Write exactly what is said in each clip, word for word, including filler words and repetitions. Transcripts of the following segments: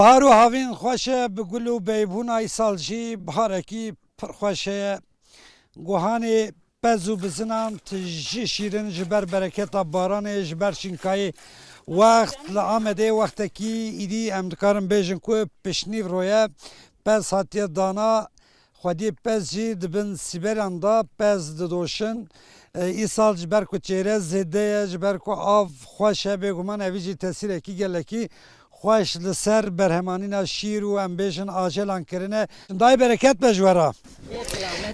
Bahar û havîn xweş e, bi gul û beybûna îsal jî biharekî pir xweş heye. Guhanê pez û bizinan tijî şîrin ji ber bereketa baranê, ji ber şinkayê wext li Amedê wextekî îdî em dikarin bêjin ku piştnîv roye pez hatiye dana. Xwediyê pez jî di bin sîberan de pez didoşin. E, îsal ji ber ku çêre zêde ye, ji ber ku av xweş e, bêguman evî jî tesîrekî gelekî xweş li ser berhemanîna şîr û em bêjin ajelan kirine. Dayê bereket be ji we re.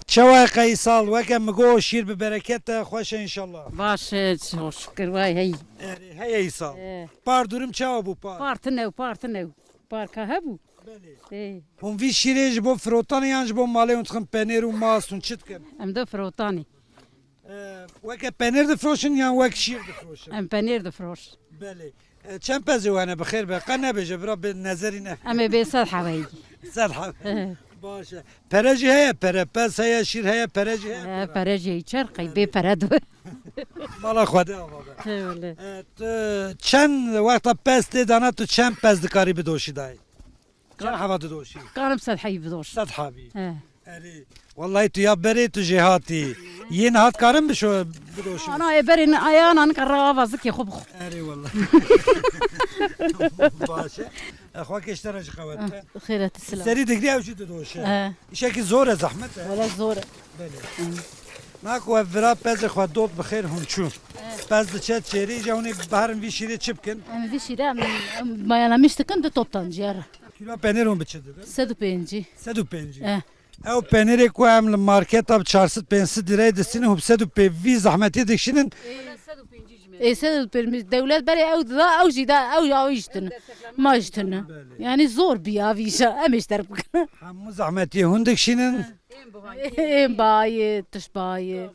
Çawa ye qey îsal? Weke min got şîr bi bereket e, xweş e înşallah. Baş e, şikir vay hey. Erê, heye îsal. E. Par durum çawa bû par? Par tune, par tune. Parka hebû. Belê. Ê. Hûn vî şîrê ji bo firotanê yan ji bo malê hûn dixin penêr û mast hûn çi dikin? Em de firotanê. Ee, weke penêr difiroşin yan wek şîr difiroşin? Em penêr difiroş. Belê. Ee, çend pezê we hene bi xêr be? Qe nebêje bira bê nezerî ne. Em ê bê sed hebeyî. Sed heb. Baş e. Pere jî heye pere. Pez heye, şîr heye, pere jî heye. He, pere jî heye. Çer qey bê pere dibe. Mala Xwedê ava be. He, wele. Ee, tu çend wexta pez tê dana tu çend pez dikarî bidoşî dayê? Çend heva didoşî? Karim sed hebî bidoş. Sed hebî. He. Erê, wellahî tu ya berê tu jêhatî. Yên hat karin bişo bidoşî. Ana ê berê ne, aya ana nika ra ava zikê xwe bixwe. Erê, wellah. Baş e. E, xwe kêşte re ji qewet be. Xêret silam. Serî digirî ew jî didoşe. E. Îşekî zor e, zehmet e. Wele zor e. Belê. Hı. Nako ev vira pezê xwe dot bi xêr hûn çû. E. Pez diçe çêrî, îca hûn ê biherin vî şîrê çi bikin? Em vî şîrê em, em mayalamiş dikin du toptan ciğer. Kîlo penêr hûn bi çi didin? Sed û pêncî. Sed û pêncî. E. Ew penêrê ku em li marketa bi çar sed pênc sed lîreyê distînin, hûn bi sed û pêncî vî zehmetiyê dikişînin. Ê, sed û pêncî dewlet berê ew dida, ew jî da, ew ya, ew jî tune. Ma jî tune. Belê. Yanî zor bî ya vî îşa. Em ê ji derb bikin. Hemû zehmetiyê hûn dikişînin. Ên bayê, tişt bayê.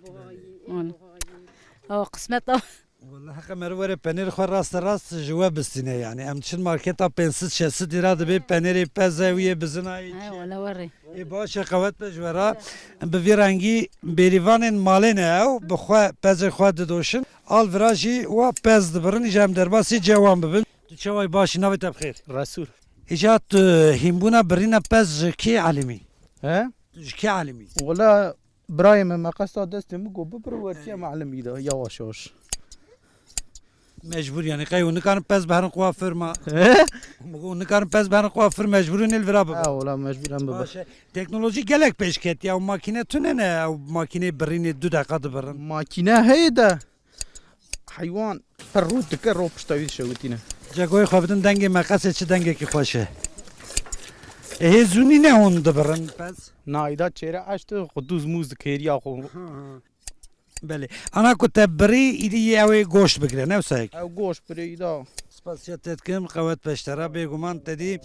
Wala. Ew qismet ew. Wala heqe meriv were penêr xwe raste rast ji we bistîne yanî. Em diçin marketa pênc sed şeş sed lîra dibê penêrê peze wî yê bizinayî. He, wala were. Ê baş e, qewet be ji we re. Bi vî rengî bêrîvanên malê ne ew, bi xwe pezê xwe didoşin. Al vira jî wa pez dibirin, îja em derbasî cewan bibin. Tu çawa yî, baş î, navê te bi xêr? Resûl. Îja tu hînbûna birîna pez ji kê elimî? He? Tu ji kê elimî? Wala birayê min meqes da destê min, got bibir, wertiye, he, melimî de, yavaş yavaş. Mecbûr yanî, qey hûn nikarin pez biherin kuafir ma. He? Min got nikarin pez biherin kuafir, mecbûr in li vira bibe. Ha, wala mecbûr em bibe. Baş e. Teknolojî gelek pêş ketiye, ew makîne tune ne, ew makîneyê birînê du deqa dibirin. Makîne heye de heywan pir rût dike, ro pişta wî dişewitîne. Cegoyê xwe bidin dengê meqesê, çi dengekî xweş e. E, hê zûnî ne hûn dibirin pez? Na, îda çêre eşt, xwe dûz mûz dikêriya xwe. Ha, ha. Belê. Ana ku te birî, îdî yê ew ê goşt bigire, ne wisa yek? Ew goşt birî îda. Spasiya te dikim, qewet peştera. Bêguman te dî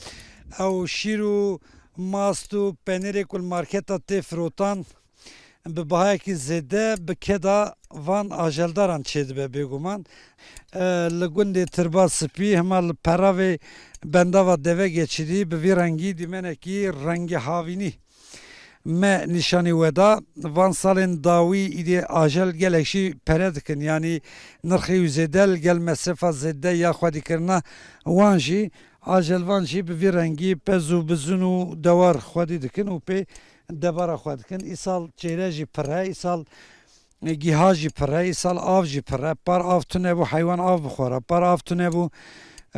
ew şîr û mast û penêrê ku li marketa tê firotan bi bahayekî zêde bi keda van ajeldaran çêdibe bêguman. E, li gundê Tirba Spî, hema li peravê bendava Deve Geçidî, bi vî rengî dîmenekî rengê havînî me nîşanî we da. Van salên dawî îdî ajel gelek jî pere dikin, yanî nirxê wî zêde li gel mesrefa zêde ya xwedîkirina wan jî, ajel van jî bi vî rengî pez û bizin û dewar xwedî dikin û pê debara xwe dikin. Îsal çêre jî pir e, îsal gîha jî pir e, îsal av jî pir e. Par av tune bû, heywan av bixwara. Par av tune bû,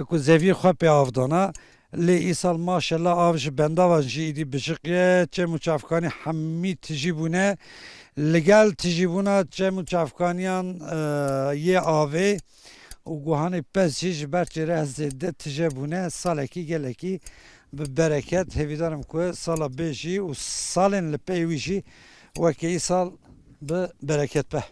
ku zeviyê xwe pê av dana. Lê îsal maşallah av ji bendavan jî îdî bijiqiye. Çem û çavkanî hemî tijî bûne. Li gel tijîbûna çem û çavkaniyan, e, yê avê û guhanê pez jî ji ber çêre zêde tije bûne. Salekî gelekî bi bereket. Hêvîdar im ku sala bê jî û salên li pey wî jî weke îsal bi bereket be.